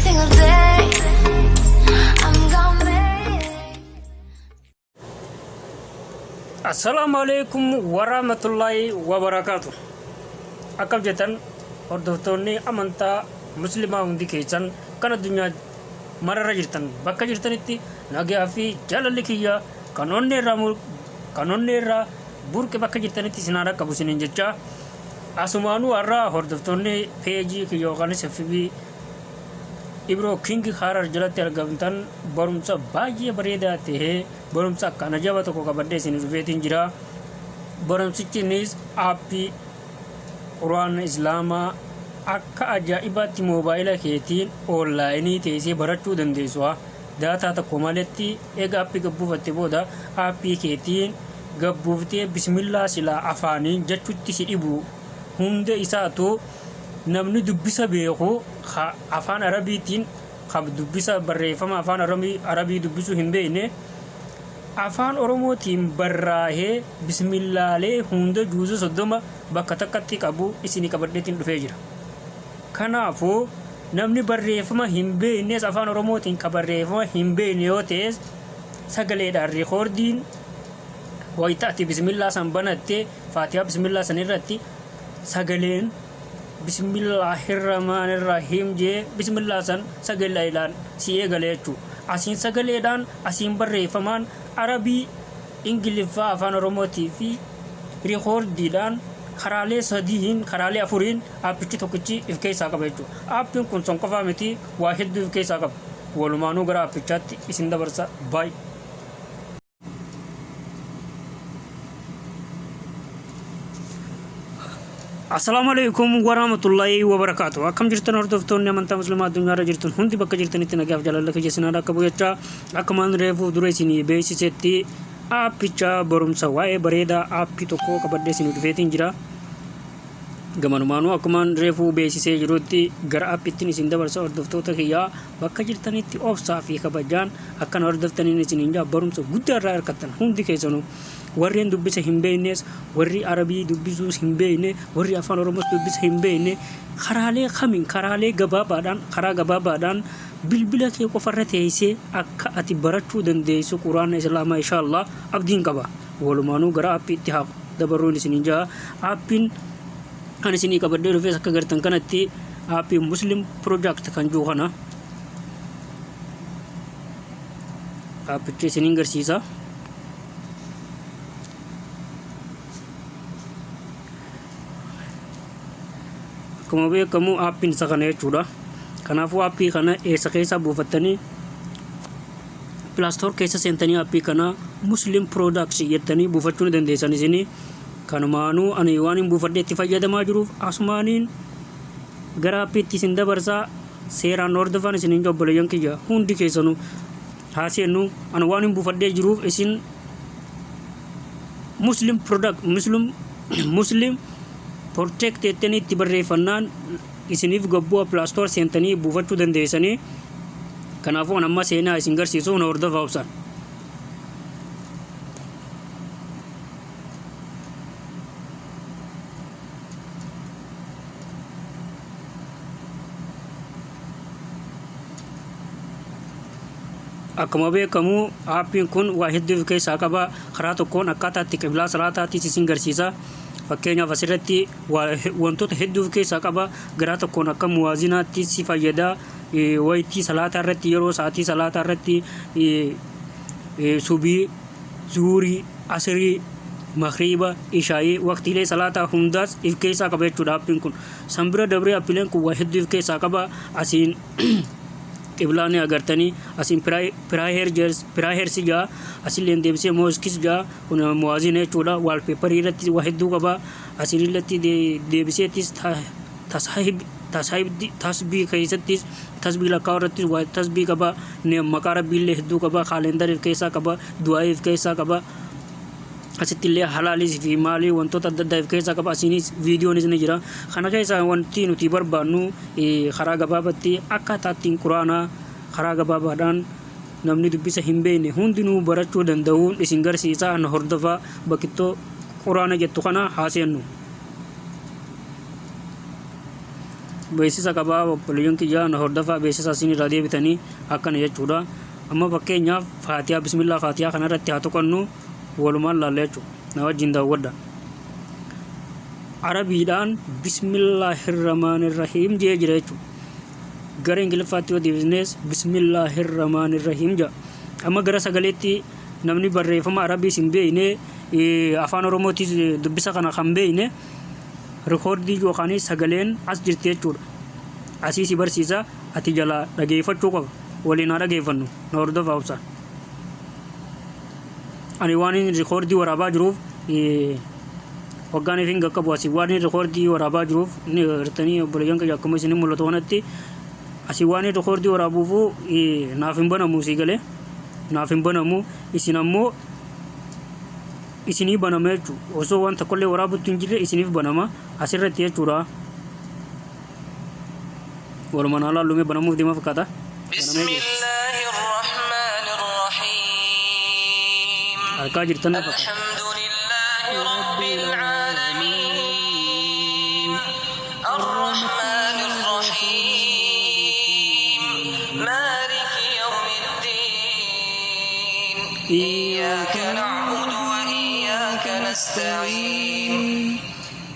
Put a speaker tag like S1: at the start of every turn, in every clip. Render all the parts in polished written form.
S1: single day. I'm gonna make.
S2: Assalaamu alaikum warahmatullaahi wabarakaatu. Akkam jettan hordoftoonni amantaa muslimaa hundi keessan kan addunyaa mararra jirtan bakka jirtanitti nagaa fi jaalalli kiyya kan onnee irraa kan onnee irraa burqe bakka jirtanitti isin haa dhaqqabu isiniin jecha asumaanuu har'a hordoftoonni peejii kiyya yookaanis FB Ibro King Harar jalatti argamtan barumsa baay'ee bareedaa ta'e barumsa akkaan ajaa'iba tokko qabadhee isin dhufeetiin jira. Barumsichi innis aappii Quraana Islaamaa akka ajaa'ibaatti moobaayila keetiin oonlaayinii teessee barachuu dandeessu. Daataa tokko maletti eega aappii gabbuufatte booda aappii keetiin gabbuuftee bismillaa silaa afaaniin jechutti si dhibu hunda isaatu namni dubbisa beeku ka afaan arabiitiin ka dubbisa barreeffama afaan arabii dubbisuu hin beekne afaan oromootiin barraahee bismillaalee hunda juuza 30 bakka takkatti qabu isinii qabadheetiin dhufee jira. Kanaafuu namni barreeffama hin beeknes afaan oromootiin ka barreeffama hin beekne yoo ta'es sagaleedhaan rikoordiin wayita ati bismillaa san banatte faatihaa bismillaa san irratti sagaleen bismillahirrahmanirrahiim jee bismillaa san sagaleedhaan si eegale jechuu asiin sagaleedhaan asiin barreeffamaan arabii ingiliffaa afaan oromootii fi rikoordiidhaan karaalee sadiin karaalee afuriin aappichi tokkichi if keessaa qaba jechuudha. Aappiin kun son qofaa miti waa hedduu if keessaa qaba. Walumaanuu gara aappichaatti isin dabarsa baay'ee. Assalaamu alaikum warahmatullahi wabarakaatu. Akkam jirtan hordoftoonni amantaa musliimaa addunyaa irra jirtan hundi bakka jirtanitti nagaaf jaalala kiyya isin haa qabu jecha akkumaan reefu dura isinii beeksisetti aappicha barumsa waa'ee bareedaa aappii tokko qabadhee isinii dhufeetiin jira. Gamanumaanuu akkumaan reefuu beeksisee jirutti gara aappittiin isin dabarsa hordoftoota kiyyaa bakka jirtanitti obsaa fi kabajaan akkana hordoftaniin isiniin jaa barumsa guddaa irraa argattan hundi keessanuu. Warreen dubbisa hin beeknes, warri Arabii dubbisuus hin beekne, warri afaan Oromoos dubbisa hin beekne karaalee kamiin karaalee gabaabaadhaan karaa gabaabaadhaan bilbila kee qofarra teessee akka ati barachuu dandeessu quraana islaamaa inshaallah abdiin qaba. Walumaanuu gara aappiitti haa dabarruun isiniin jaa. Aappiin kan isinii qabadhee dhufes akka gartan kanatti aappii Muslim Project kan jiru kana aappicha isiniin garsiisa. Akkuma beekamu aappiin isa kana jechuudha. Kanaafuu aappii kana eessa keessaa buufattanii Play Store keessa seentanii aappii kana Muslim Products jettanii buufachuu ni dandeessan isinii. Kanumaanuu ani waan hin buufadhee itti fayyadamaa jiruuf asumaaniin gara aappiitti isin dabarsaa seeraan hordofaan isiniin obboleeyyan kiyya hundi keessanuu haa seennu ani waan hin buufadhee jiruuf isin Muslim product Muslim Muslim protect jettanii itti barreeffannaan isiniif gabbuu Play Store seentanii buufachuu dandeessanii. Kanaafuu an amma seenaa isin garsiisu na hordofaa obsaan. Akkuma beekamu aappiin kun waa hedduu of keessaa qaba. Karaa tokkoon akkaataa itti qiblaa salaataattis isin garsiisa. Fakkeenyaaf asirratti wantoota hedduu of keessaa qaba. Garaa tokkoon akka muwaazinaatti si fayyada. Waytii salaataa irratti yeroo sa'aatii salaataa irratti subii, zuhurii, asrii, magriiba, ishaayii waqtiilee salaataa hundaas if keessaa qaba jechuudha aappiin kun. San bira dabree aappiileen kun waa hedduu if keessaa qaba. Asiin qiblaa ni agartanii asiin prayers jaa asilleen deebisee mosques jaa kun muwaazina jechuudha wallpaperii irratti waa hedduu qaba asiin irratti deebiseettis tasbii keessattis tasbii lakkaa'u irrattis waa tasbii qaba maqaa rabbiillee hedduu qaba kaalendarii of keessaa qaba du'aayii of keessaa qaba asitti illee halaalis fi maalii wantoota adda addaa of keessaa qaba asiinis viidiyoonis ni jira kana keessaa wanti nuti barbaannu karaa gabaabatti akkaataa ittiin quraanaa karaa gabaabaadhaan namni dubbisa hin beekne hundinuu barachuu danda'uun isin garsiisaa na hordofaa bakkittoo quraana jettu kana haa seennu. Beeksisa qabaa, obboleeyyan kiyyaa, na hordofaa. Beeksisa isin irraa deebitanii akkana jechuudha. Amma fakkeenyaaf Faatiyaa, bismillaa, Faatiyaa kanarratti haa tuqannu. Walumaan laalla jechuudha. Na wajjin daawwadha. Arabiidhaan "Bismillaahirrahmaanirrahiim" jee jira jechuudha. Gara Ingiliffaatti yoo deebisnes "Bismillaahirrahmaanirrahiim" jedha. Amma gara sagaleetti namni barreeffama Arabiis hin beekne, Afaan Oromootis dubbisa kana kan beekne, rikoordii yookaan sagaleen as jirti jechuudha. Asii si barsiisa, ati jalaa dhageeffachuu qaba. Waliin haa dhageeffannu. Na hordofaa obsaan. Ani waan inni rikoordii waraabaa jiruuf, waggaan ifin qaqqabu, asii waan inni rikoordii waraabaa jiruuf ni agartanii, obboleeyyan kiyya, akkuma isin mul'atu kanatti asii waan inni rikoordii waraabuufu naaf hin banamu. Sii galee naaf hin banamu. Isin ammoo isinii banama jechuudha. Osoo waan tokkollee waraabutti hin jirre isiniif banama asirratti jechuudha. Walumaan haa laallu. Banamuuf deema fakkaata.
S3: بسم
S2: Banamee jira.
S3: الله الرحمن الرحيم.
S2: Harkaa jirtan na fakkaata.
S3: الحمد لله رب العالمين، الرحمن الرحيم، مالك يوم الدين، إياك نعبد وإياك نستعين،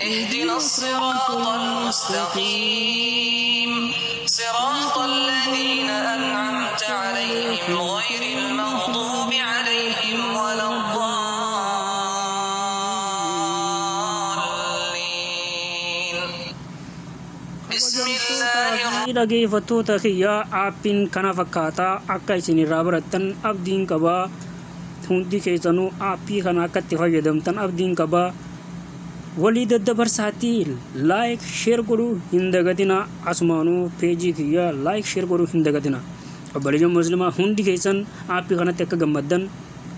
S3: اهدنا الصراط المستقيم، صراط الذين أنعمت عليهم، غير المغضوب عليهم ولا الضالين. بسم الله
S2: Dhageeffattoota kiyyaa, aappiin kana fakkaataa akka isin irraa barattan abdiin qabaa. Hundi keessanuu aappii kana akka itti fayyadamtan abdiin qabaa. Walii daddabarsaatii like, share godhuu hin dagatina. Asumaanuu peejii kiyyaa like, share godhuu hin dagatina. Obboleeyyan muslimaa hundi keessan aappii kanatti akka gammaddan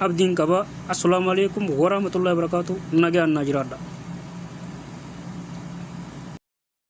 S2: abdiin qaba. Assalaamu alaikum warahmatullahi wabarakaatu. Nagaan naa jiraadha.